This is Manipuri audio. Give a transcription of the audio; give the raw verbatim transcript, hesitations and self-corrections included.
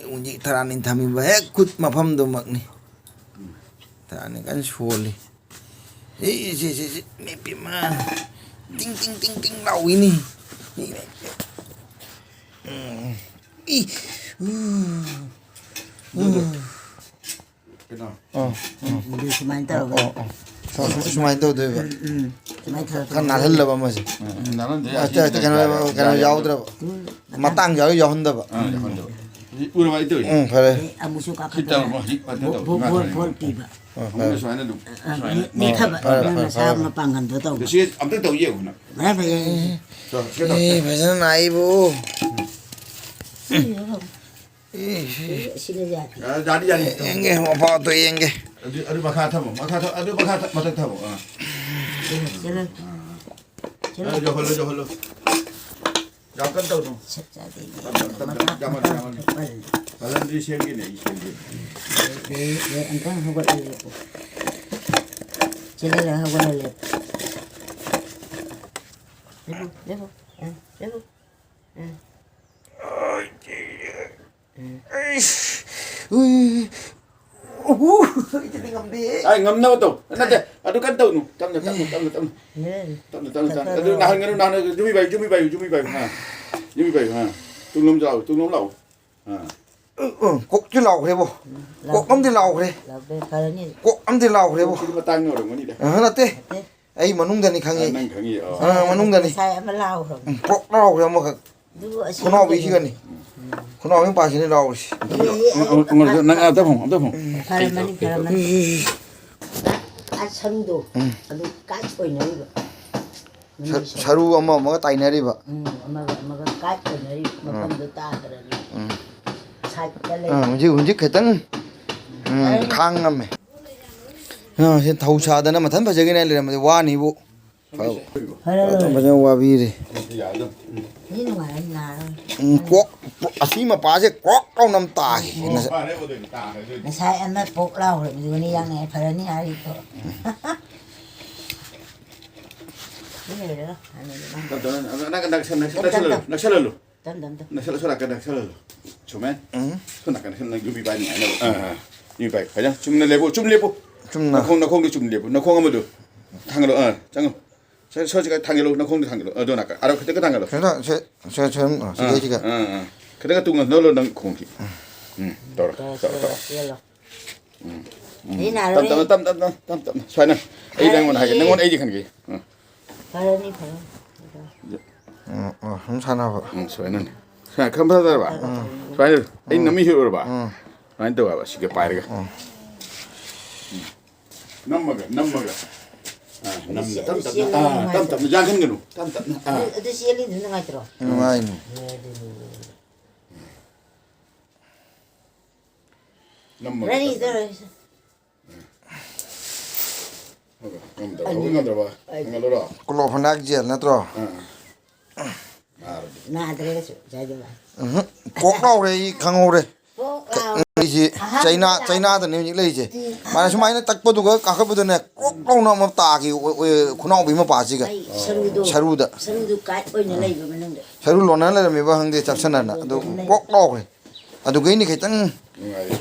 ꯍꯧꯖꯤꯛ ꯊꯔꯥꯅꯤ ꯊꯝꯃꯤꯕ ꯍꯦꯛ ꯈꯨꯠ ꯃꯐꯝꯗꯨꯃꯛꯅꯤ꯫ ꯊꯔꯥꯅꯤ ꯀꯟꯅ ꯁꯣꯜꯂꯤ꯫ ꯁꯤ, ꯁꯤ, ꯁꯤ, ꯁꯤ, ꯃꯤ ꯄꯤꯃ꯫ ꯇꯤꯡ, ꯇꯤꯡ, ꯇꯤꯡ, ꯇꯤꯡ ꯂꯥꯎꯏꯅꯤ꯫ ꯎꯝ꯫ ꯏ, ꯎ, ꯎ꯫ ꯀꯩꯅꯣ? ꯑꯥ, ꯑꯥ꯫ ꯑꯗꯨ ꯁꯨꯃꯥꯏꯅ ꯑꯣ, ꯇꯧꯔꯒ꯫ ꯑꯣ, ꯑꯣ꯫ ꯁꯨ-, ꯁꯨ-, ꯁꯨꯃꯥꯏꯅ ꯇꯧꯗꯣꯏꯕ꯫ ꯎꯝ, ꯎꯝ꯫ ꯁꯨꯃꯥꯏꯅ ꯇꯧꯔꯒ ꯈꯔ ꯅꯥꯜꯍꯜꯂꯕ ꯑꯃꯁꯦ꯫ ꯎꯝ, ꯅꯥꯜꯍꯟꯗꯦ, ꯑꯇꯩ, ꯑꯇꯩ, ꯀꯩꯅꯣ, ꯌꯥꯔꯦ, ꯀꯩꯅꯣ ꯌꯥꯔꯦ, ꯌꯥꯎꯗ꯭ꯔꯕ꯫ ꯎꯝ꯫ ꯃꯇꯥꯡ ꯌꯥꯎ-, ꯌꯥꯎꯍꯟꯗꯕ꯫ ꯑꯥ, ꯌꯥꯎꯍꯟꯗꯕ꯫ ꯁꯤ ꯎꯔꯕ ꯑꯩ ꯇꯧꯔꯤꯁꯦ? ꯎꯝ, ꯐꯔꯦ꯫ ꯑꯦ, ꯑꯃꯨꯛꯁꯨ ꯁꯤ ꯀꯥꯈꯠꯇꯅ ꯇꯧꯔꯕ ꯍꯧꯖꯤꯛ ꯃꯊꯛ ꯇꯧ, ꯚꯣ-, ꯚꯣ-, ꯏꯃꯥ ꯚꯣ-, ꯁꯨꯃꯥꯏꯅ꯫ ꯚꯣꯜ ꯄꯤꯕ꯫ ꯑꯥ, ꯑꯃꯨꯛꯅ ꯐꯔꯦ꯫ ꯁꯨꯃꯥꯏꯅ ꯑꯗꯨꯝ, ꯑꯥ, ꯁꯨꯃꯥꯏꯅ꯫ ꯅꯦꯠꯊꯕ, ꯐꯔꯦ, ꯅꯪ ꯐꯔꯦ, ꯅꯁꯥ ꯐꯔꯦ꯫ ꯃꯄꯥꯡꯒꯜꯗꯣ ꯇꯧꯕ꯫ ꯁꯤ ꯑꯝꯇ ꯇꯧ ꯌꯦꯡꯉꯨꯅ꯫ ꯐꯔꯦ, ꯐꯔꯦ, ꯌꯥꯏ, ꯌꯥꯏ꯫ ꯇꯧ, ꯁꯤ ꯇꯧ꯫ ꯑꯦ, ꯐꯖꯅ ꯅꯥꯏꯕꯨ꯫ ꯁꯤ ꯌꯦꯡꯉꯣ꯫ ꯑꯦ, ꯁꯤ꯫ ꯑꯦ, ꯁꯤꯅ ꯌꯥꯗꯦ꯫ ꯑ, ꯌꯥꯅꯤ, ꯌꯥꯅꯤ꯫ ꯌꯦꯡꯒꯦ, ꯃꯄꯥꯗꯣ ꯌꯦꯡꯒꯦ꯫ ꯑꯗꯨ, ꯑꯗꯨ ꯃꯈꯥ ꯊꯝꯃꯣ, ꯃꯈꯥ ꯊꯝ-, ꯑꯗꯨ ꯃꯈꯥ ꯊꯝ-, ꯃꯊꯛ ꯊꯝꯃꯣ꯫ ꯑꯥ꯫ ꯆꯠꯂꯣ, ꯆꯠꯂꯣ꯫ ꯑꯥ꯫ ꯆꯠꯂꯣ꯫ ꯑ, ꯌꯧꯍꯜꯂꯣ, ꯌꯧꯍꯜꯂꯣ꯫ ꯌꯥꯝ ꯀꯟꯅ ꯇꯧꯅꯨ꯫ ꯁꯠ ꯆꯥꯗꯦ, ꯇꯞꯅ, ꯇꯞꯅ, ꯃꯈꯥ, ꯌꯥꯝꯃꯜꯂꯦ, ꯃꯈꯥ ꯌꯥꯝꯃꯜꯂꯦ꯫ ꯆꯠꯄꯜ꯫ ꯀꯥꯂꯟꯗ꯭ꯔꯤ ꯁꯦꯝꯒꯦꯅꯦ, ꯑꯩ ꯁꯦꯝꯒꯦ꯫ ꯑꯦ, ꯑꯦ, ꯑꯦ, ꯑꯝꯇꯪ ꯍꯧꯒꯠꯂ ꯂꯦꯞꯄꯨ꯫ ꯆꯦꯜꯍꯜꯂ ꯍꯧꯒꯠꯂ ꯂꯦꯞꯄꯨ꯫ ꯂꯦꯞꯄꯨ, ꯂꯦꯞꯄꯨ꯫ ꯑ, ꯂꯦꯞꯄꯨ꯫ ꯑ꯫ ꯑꯩꯁ! ꯎꯏ! ꯎꯍꯨ! ꯑꯩꯗꯤ ꯉꯝꯗꯦ꯫ ꯑꯩ ꯉꯝꯅꯕ ꯇꯧ꯫ ꯅꯠꯇꯦ, ꯑꯗꯨ ꯀꯟꯅ ꯇꯧꯅꯨ꯫ ꯇꯞꯅ, ꯇꯞꯅ, ꯇꯞꯅ, ꯇꯞꯅ꯫ ꯇꯞꯅ, ꯇꯞꯅ, ꯇꯞꯅ꯫ ꯑꯗꯨ ꯅꯥꯍꯟꯒꯅꯨ, ꯅꯥꯍꯟꯒꯅꯨ꯫ ꯌꯨꯝꯕꯤ ꯄꯥꯏꯌꯨ, ꯌꯨꯝꯕꯤ ꯄꯥꯏꯌꯨ, ꯌꯨꯝꯕꯤ ꯄꯥꯏꯌꯨ꯫ ꯍꯥ꯫ ꯌꯨꯝꯕꯤ ꯄꯥꯏꯌꯨ, ꯍꯥ꯫ ꯇꯨꯡꯂꯣꯝ ꯂꯥꯎ, ꯇꯨꯡꯂꯣꯝ ꯂꯥꯎ꯫ ꯍꯥ꯫ ꯎꯝ, ꯎꯝ, ꯀꯣꯛꯇꯤ ꯂꯥꯎꯈ꯭ꯔꯦꯕꯣ꯫ ꯀꯣꯛ ꯑꯃꯗꯤ ꯂꯥꯎꯈ꯭ꯔꯦ꯫ ꯂꯥꯎꯈ꯭ꯔꯦ, ꯐꯔꯅꯤ꯫ ꯀꯣꯛ ꯑꯃꯗꯤ ꯂꯥꯎꯈ꯭ꯔꯦꯕꯣ꯫ ꯀꯣꯛꯁꯤꯗꯤ ꯃꯇꯥꯡ ꯌꯧꯔꯝꯒꯅꯤꯗ꯫ ꯑ, ꯅꯠꯇꯦ꯫ ꯅꯠꯇꯦ꯫ ꯑꯩ ꯃꯅꯨꯡꯗꯅꯤ ꯈꯪꯉꯤ꯫ ꯑ, ꯅꯪ ꯈꯪꯉꯤ, ꯑꯣ꯫ ꯑ, ꯃꯅꯨꯡꯗꯅꯤ꯫ ꯉꯁꯥꯏ ꯑꯃ ꯂꯥꯎꯈ꯭ꯔꯕꯅꯤ꯫ ꯎꯝ, ꯄ꯭ꯔꯣꯛ ꯂꯥꯎꯈ꯭ꯔꯦ ꯑꯃꯈꯛ꯫ ꯑꯗꯨꯕꯨ ꯑꯁꯤ ꯈꯨꯅꯥꯎꯕꯤꯁꯤꯒꯅꯤ꯫ ꯎꯝ꯫ ꯈꯨꯅꯥꯎꯕꯤ ꯃꯄꯥꯁꯤꯅꯤ ꯂꯥꯎꯔꯤꯁꯤ꯫ ꯑꯦ, ꯑꯦ, ꯑꯦ, ꯑꯃ, ꯑꯃ, ꯅꯪ ꯑꯝꯇ ꯐꯝꯃꯣ, ꯑꯝꯇ ꯐꯝꯃꯣ꯫ ꯐꯔꯝꯃꯅꯤ, ꯐꯔꯝꯃꯅꯤ꯫ ꯑ, ꯁꯔꯨꯗꯣ, ꯎꯝ꯫ ꯑꯗꯨ ꯀꯥꯏ ꯁꯣꯏꯅꯔꯤꯕ? ꯁ-, ꯁꯔꯨ ꯑꯃ ꯑꯃꯒ ꯇꯥꯏꯅꯔꯤꯕ꯫ ꯎꯝ, ꯑꯃꯒ ꯑꯃꯒ ꯀꯥꯏ ꯁꯣꯏꯅꯔꯤꯕ ꯎꯝ꯫ ꯃꯐꯝꯗꯣ ꯇꯥꯗ꯭ꯔꯗꯤ꯫ ꯎꯝ꯫ ꯁꯥꯏꯠꯇ ꯂꯩ꯫ ꯑꯥ, ꯍꯧꯖꯤꯛ, ꯍꯧꯖꯤꯛ ꯈꯤꯇꯪ, ꯎꯝ, ꯐꯔꯦ꯫ ꯈꯥꯡ ꯉꯝꯃꯦ꯫ ꯑꯥ, ꯁꯤ ꯊꯧ ꯁꯥꯗꯅ ꯃꯊꯟ ꯐꯖꯈꯤꯅꯦ ꯂꯩꯔꯝꯕꯗꯤ ꯋꯥꯅꯤꯕꯨ꯫ ꯐꯔꯦ꯫ ꯐꯖꯅ ꯋꯥꯕꯤꯔꯦ꯫ ꯃꯤ ꯅꯨꯡꯉꯥꯏꯔ ꯅꯥꯔ꯫ ꯎꯝ, ꯀ꯭ꯔꯣꯛ, ꯑꯁꯤ ꯃꯄꯥꯁꯦ ꯀ꯭ꯔꯣꯛ ꯂꯥꯎꯅ ꯑꯃ ꯇꯥꯈꯤ꯫ ꯑꯣ, ꯉꯁꯥꯏ, ꯐꯔꯦ, ꯑꯗꯨꯗꯤ ꯇꯥꯈ꯭ꯔꯦ, ꯑꯗꯨꯗꯤ꯫ ꯉꯁꯥꯏ ꯑꯃ ꯄꯣꯛ ꯂꯥꯎꯈ꯭ꯔꯕꯗꯨꯅꯤ ꯌꯥꯡꯅ ꯐꯔꯅꯤ ꯍꯥꯏꯔꯤꯗꯣ꯫ ꯁꯤ ꯂꯩꯔꯒ ꯍꯥꯟꯅ ꯅꯪ ꯇꯞ ꯇꯞꯅ, ꯅꯪ, ꯅꯪ, ꯅꯛꯁꯟ-, ꯅꯛꯁꯟ-, ꯇꯞ ꯇꯞ ꯅꯛꯁꯜꯍꯜꯂꯨ, ꯇꯞ꯫ ꯅꯛꯁꯜꯍꯜꯂꯨ꯫ ꯅꯝ, ꯅꯝ, ꯅꯝ꯫ ꯅꯛꯁꯜꯂꯣ, ꯁꯣꯝ ꯅꯥꯀꯟꯗ ꯅꯛꯁꯜꯍꯜꯂꯣ꯫ ꯁꯨꯃꯥꯏꯅ꯫ ꯎꯝ꯫ ꯁꯣꯝ ꯅꯥꯀꯟꯗ ꯅꯛꯁꯜꯂꯣ, ꯅꯪ ꯌꯨꯕꯤ ꯄꯥꯏ ꯅꯨꯡꯉꯥꯏꯅꯕ꯫ ꯑꯥ, ꯑꯥ꯫ ꯌꯨꯕꯤ ꯄꯥꯏ꯫ ꯐꯖꯅ ꯆꯨꯝꯅ ꯂꯦꯞꯄꯨ, ꯆꯨꯝ ꯂꯦꯞꯄꯨ꯫ ꯆꯨꯝꯅ꯫ ꯅꯈꯣꯡ, ꯅꯈꯣꯡꯗꯤ ꯆꯨꯝ ꯂꯦꯞꯄꯨ꯫ ꯅꯈꯣꯡ ꯑꯃꯗꯨ ꯊꯥꯡꯒꯠꯂꯣ꯫ ꯑꯥ, ꯆꯪꯉꯣ꯫ ꯁꯦ, ꯁꯣ, ꯁꯤꯒ ꯊꯥꯡꯒꯠꯂꯣ, ꯅꯈꯣꯡꯗꯤ ꯊꯥꯡꯒꯠꯂꯣ꯫ ꯑꯗꯣ ꯅꯥꯀꯟ, ꯑꯥꯔꯣ ꯈꯤꯇꯪꯒ ꯊꯥꯡꯒꯠꯂꯣ꯫ ꯁꯦ, ꯁꯦ, ꯁꯦ, ꯑꯥ, ꯁꯤꯒ, ꯑꯥ, ꯁꯤꯒ꯫ ꯑꯥ, ꯑꯥ꯫ ꯈꯤꯇꯪꯒ ꯇꯨꯡꯍꯟꯗꯣꯛꯂꯣ ꯅꯪ ꯈꯣꯡꯁꯤ꯫ ꯎꯝ, ꯇꯧꯔꯣ, ꯇꯧꯔꯣ, ꯇꯧꯔꯣ꯫ ꯆꯦꯜꯂꯣ꯫ ꯎꯝ, ꯎꯝ꯫ ꯑꯩ ꯅꯥꯔꯣꯏ꯫ ꯇꯞ ꯇꯞꯅ, ꯇꯞ ꯇꯞꯅ, ꯇꯞ ꯇꯞꯅ꯫ ꯁꯨꯃꯥꯏꯅ꯫ ꯑꯩ ꯅꯪꯉꯣꯟꯗ ꯍꯥꯏꯒꯦ, ꯐꯔꯅꯤ꯫ ꯅꯪꯉꯣꯟꯗ ꯑꯩꯗꯤ ꯈꯟꯒꯦ꯫ ꯎꯝ꯫ ꯐꯔꯅꯤ, ꯐꯔꯅꯤ꯫ ꯎꯝ, ꯑꯣ, ꯁꯨꯝ ꯁꯥꯟꯅꯕ꯫ ꯎꯝ, ꯁꯨꯃꯥꯏꯅꯅꯦ꯫ ꯁꯨꯃꯥꯏꯅ ꯈꯟꯕ ꯐꯖꯔꯕ? ꯎꯝ꯫ ꯁꯨꯃꯥꯏꯅ ꯑꯩ ꯎꯝ꯫ ꯅꯝꯃꯤ ꯍꯦꯛ ꯑꯣꯏꯔꯕ? ꯎꯝ꯫ ꯁꯨꯃꯥꯏꯅ ꯇꯧꯋꯦꯕ, ꯁꯤꯒ ꯄꯥꯏꯔꯒ꯫ ꯎꯝ꯫ ꯎꯝ꯫ ꯅꯝꯃꯒ, ꯅꯝꯃꯒ꯫ ꯑꯥ, ꯅꯝ-, ꯑꯗꯨ ꯇꯞ ꯇꯞꯅ, ꯆꯦꯜꯂꯒ ꯑꯥ, ꯇꯞ ꯅꯨꯡꯉꯥꯏꯇ꯭ꯔꯣ? ꯇꯞꯅ, ꯌꯥꯡꯍꯟꯒꯅꯨ, ꯇꯞ ꯇꯞꯅ, ꯑꯥ꯫ ꯑꯗꯨ, ꯑꯗꯨ ꯆꯦꯜꯂꯤꯗꯨ ꯅꯨꯡꯉꯥꯏꯇ꯭ꯔꯣ? ꯅꯨꯡꯉꯥꯏꯅꯤ꯫ ꯑꯦ, ꯑꯗꯨꯅꯤ꯫ ꯅꯝꯃꯒ ꯔꯥꯅꯤ ꯇꯞ ꯇꯞꯅ꯫ ꯇꯧꯔꯁꯤ꯫ ꯉꯝꯗ꯭ꯔꯕ, ꯍꯧꯒꯠ ꯉꯝꯗ꯭ꯔꯕ? ꯑꯩ ꯉꯝꯃꯜꯂꯣꯔꯣ? ꯀ꯭ꯂꯣꯐꯣꯅꯥꯛ ꯖꯦꯜ ꯅꯠꯇ꯭ꯔꯣ? ꯑꯥ, ꯑꯥ꯫ ꯅꯥꯔꯗꯤ꯫ ꯅꯥꯗ꯭ꯔꯦ ꯀꯩꯁꯨ, ꯉꯁꯥꯏꯗꯩ ꯅꯥꯏ꯫ ꯎꯝꯍꯨꯝ꯫ ꯀꯣꯛ ꯉꯥꯎꯔꯦ ꯑꯩ ꯈꯪꯍꯧꯔꯦ꯫ ꯀꯣꯛ ꯉꯥꯎꯔꯦ꯫ ꯑꯩꯁꯤ ꯑꯍꯥꯟꯕ ꯆꯩꯅꯥ, ꯇꯥꯕ꯫ ꯆꯩꯅꯥꯗꯅꯦ ꯍꯧꯖꯤꯛ ꯂꯩꯔꯤꯁꯦ꯫ ꯎꯝ, ꯃꯥꯅ ꯑꯍꯥꯟꯕ ꯁꯨꯃꯥꯏꯅ ꯇꯥꯕ꯫ ꯇꯛꯄꯗꯨꯒ ꯀꯥꯈꯠꯄꯗꯨꯅꯦ ꯀ꯭ꯔꯣꯛ ꯂꯥꯎꯅ ꯑꯃ ꯇꯥꯈꯤ, ꯑꯣ-, ꯑꯣ-, ꯈꯨꯅꯥꯎꯕꯤ ꯃꯄꯥꯁꯤꯒ꯫ ꯑꯩ ꯁꯔꯨꯗꯣ, ꯁꯔꯨꯗ꯫ ꯁꯔꯨꯗꯨ ꯀꯥꯏꯠ ꯑꯣꯏꯅ ꯎꯝ꯫ ꯂꯩꯕ ꯃꯅꯨꯡꯗ꯫ ꯁꯔꯨ ꯂꯣꯟꯅ ꯂꯩꯔꯝꯃꯤꯕ ꯈꯪꯗꯦ, ꯆꯞꯁꯟꯅꯅ꯫ ꯑꯗꯨ ꯂꯣꯟꯅ ꯂꯩ꯫ ꯀ꯭ꯔꯣꯛ ꯂꯥꯎꯈ꯭ꯔꯦ꯫ ꯑꯗꯨꯒꯩꯅꯤ ꯈꯤꯇꯪ ꯅꯨꯡꯉꯥꯏꯔꯦ꯫